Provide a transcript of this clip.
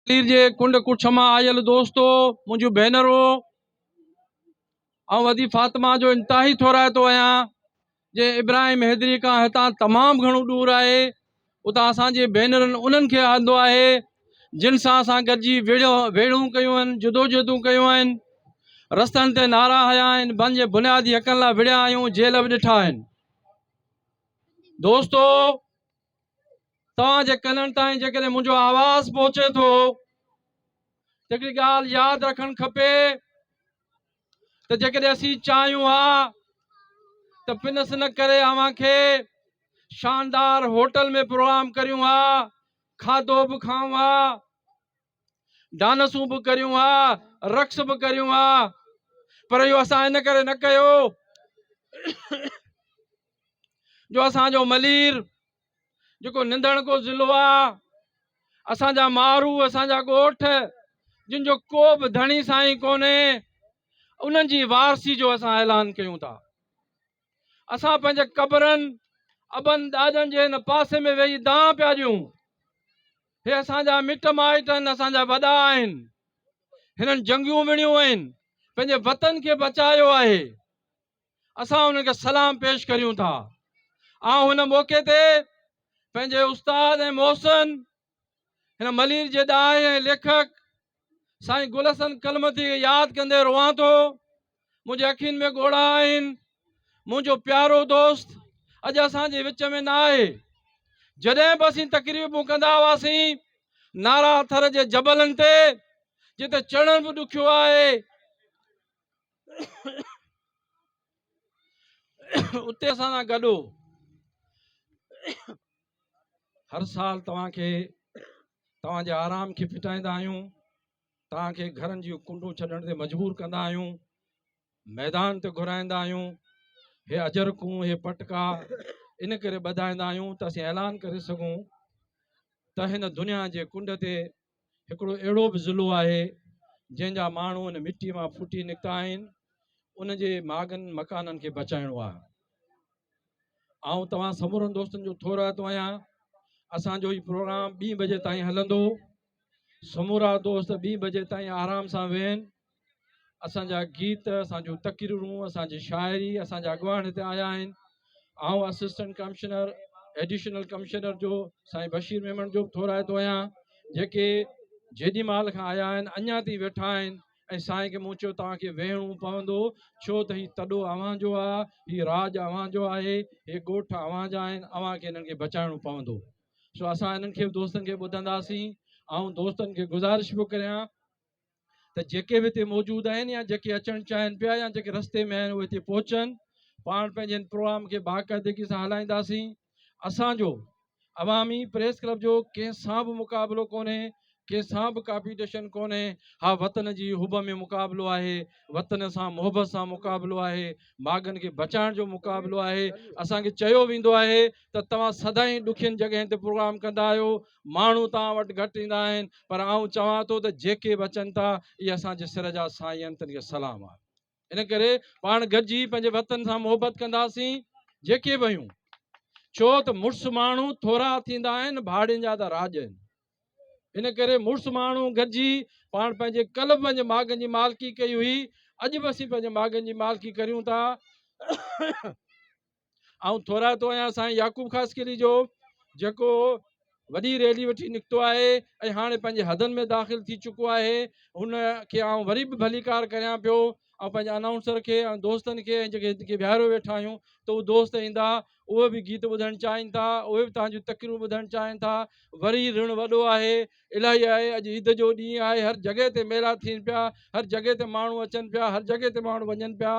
ملير جي ڪنڊ ڪڙڇ مان آيل دوستو، منهنجون ڀينرون، آئون ادي فاطمه جو انتهائي ٿورائتو آهيان جنهن ابراهيم حيدري کان هتان تمام گهڻو ڏور آهي اتان اسان جي ڀينرن انهن کي آندو آهي جن سان اسان گڏجي وڙهيو ويڙهون ڪيون آهن جدوجهدون ڪيون آهن رستن تي نعرا هنيا آهن بن جي بنيادي حقن لاء وڙهيا آهيون جيل به ڏٺا آهن دوستو توهان جي ڪنن تائين جيڪڏهن منهنجو آواز پهچي ٿو ته هڪڙي ڳالهه ياد رکڻ کپي ته جيڪڏهن اسين چاهيون ها ته پنس نه ڪري اوهان کي شاندار هوٽل ۾ پروگرام ڪريون ها، کاڌو به کائون ها، ڊانسون به ڪريون ها، رقص به ڪريون ها، پر اهو اسان ان ڪري نه ڪيو جو اسان جو ملير جيڪو ننڌڻڪو ضلعو آ، اسان جا مارو، اسان جا ڳوٺ جن جو ڪو به ڌڻي سائين ڪونهي، انهن جي وارثي جو اسان اعلان ڪيون ٿا. اسان پنهنجي قبرن، ابن ڏاڏن جي هن پاسي ۾ ويهي دانهن پيا ڏيون. هي اسان جا مٽ مائٽ آهن، اسان جا وڏا آهن. هنن جنگيون وڙهيون آهن، پنهنجي وطن کي بچايو آهي. اسان انهن کي سلام پيش ڪريون ٿا. آئون هن موقعي تي پنهنجي استاد ۽ محسن هن ملير جي ڏاهي ۽ ليکڪ سائين گل حسن ڪلمتي کي ياد ڪندي روئان ٿو. منهنجي اکين ۾ ڳوڙها آهن. منهنجو پيارو دوست اڄ اسان جي وچ ۾ نه آهي. جڏهن به اسين تقريبون ڪندا هئاسين نارا ٿر جي جبلن تي جتي چڙهڻ به ڏکيو آهي اتي اسان سان گڏ هو. هر سال توهان کي توهان جي آرام کي ڦٽائيندا آهيون، توهان کي گهرن جون ڪنڊون ڇڏڻ تي مجبور ڪندا آهيون، ميدان تي گهرائيندا آهيون، هي اجرڪون هي پٽڪا ان ڪري ٻڌائيندا آهيون ته اسين اعلان ڪري سگهون ته هن دنيا جي ڪنڊ تي هڪڙو اهڙو به ضلعو آهي جنهن جا ماڻهو ان مٽي مان ڦٽي نڪتا آهن، ان جي ماڳن مڪانن کي بچائڻو آهي. آئون توهان سمورن دوستن جو ٿورائتو آهيان. اسان جو هي پروگرام ٻين بجي تائين هلندو. سمورا دوست ٻين بجي تائين آرام سان ويهن. اسان جا گيت، اسان جون تقريرون، اسان جي شاعري، اسان جا اڳواڻ هتي آيا آهن. آئون اسسٽنٽ ڪمشنر، ايڊيشنل ڪمشنر جو سائين بشير ميمڻ جو به ٿورائتو آهيان جيڪي جيڏي مهل کان آيا آهن اڃا تائين ويٺا آهن ۽ سائين کي مون چيو توهان کي ويهڻو پوندو ڇو ته هي تڏو اوهان جو آ، هي راڄ اوهان جو آهي، هي ڳوٺ اوهان جا آهن، اوهان کي انهن کي بچائڻو پوندو. سو اسان انهن کي به دوستن کي ٻڌنداسين. آئون دوستن کي گذارش پيو ڪريان ته جيڪي به هتي موجود آهن يا جيڪي اچڻ چاهين پيا يا جيڪي رستي ۾ آهن اهي هتي پهچن. پاڻ پنهنجي هن پروگرام کي باقاعدگي سان هلائينداسين. اسان جو عوامي پريس ڪلب جو ڪنهن سان به مقابلو ڪونهي، ڪنهن سان به ڪاپيٽيشن ڪونهي، ها وطن جي حب ۾ مقابلو آهي، وطن سان محبت سان مقابلو آهي، ماڳن کي بچائڻ جو مقابلو آهي، اسان کي چيو ويندو آهي ته توهان سدائين ڏکين جڳهين تي پروگرام ڪندا آهيو، ماڻهو توهان وٽ گهٽ ايندا آهن، پر آئون چوان ٿو ته جيڪي به اچن ٿا اهي اسان جي سر جا سائين آهن تن کي سلام آهي. ان ڪري پاڻ گڏجي پنهنجي وطن سان محبت ڪنداسين جيڪي به آهيون ڇو ته مڙس ماڻهو ٿورا ٿيندا آهن ڀاڙين جا ته راڄ آهن ان ڪري مڙس ماڻهو گڏجي پاڻ پنهنجي ڪل به پنهنجي ماڳن جي مالڪي ڪئي هئي اڄ به اسين پنهنجي ماڳن جي مالڪي ڪريون ٿا. آئون ٿورائتو آهيان سائين يعقوب خاصخيلي جو جيڪو وڏي ريلي وٺي نڪتو آهي ۽ هاڻي پنهنجي حدن ۾ داخل ٿي چڪو آهي هن کي آئون وري به ڀليڪار ڪريان پيو ۽ پنهنجي انائونسر کي ۽ دوستن کي ۽ جيڪي هن کي ويهاريو ويٺا آهيون ته هو دوست ايندا اهي به گيت ٻڌڻ چاهين ٿا اهي به توهان جون تقريرون ٻڌڻ چاهين ٿا وري رڻ وڏو آهي الاهي آهي اڄ عيد جو ڏينهن آهي هر جڳهه تي ميلا ٿين پيا هر جڳهه تي ماڻهو اچن پيا هر جڳهه تي ماڻهو وڃن پيا.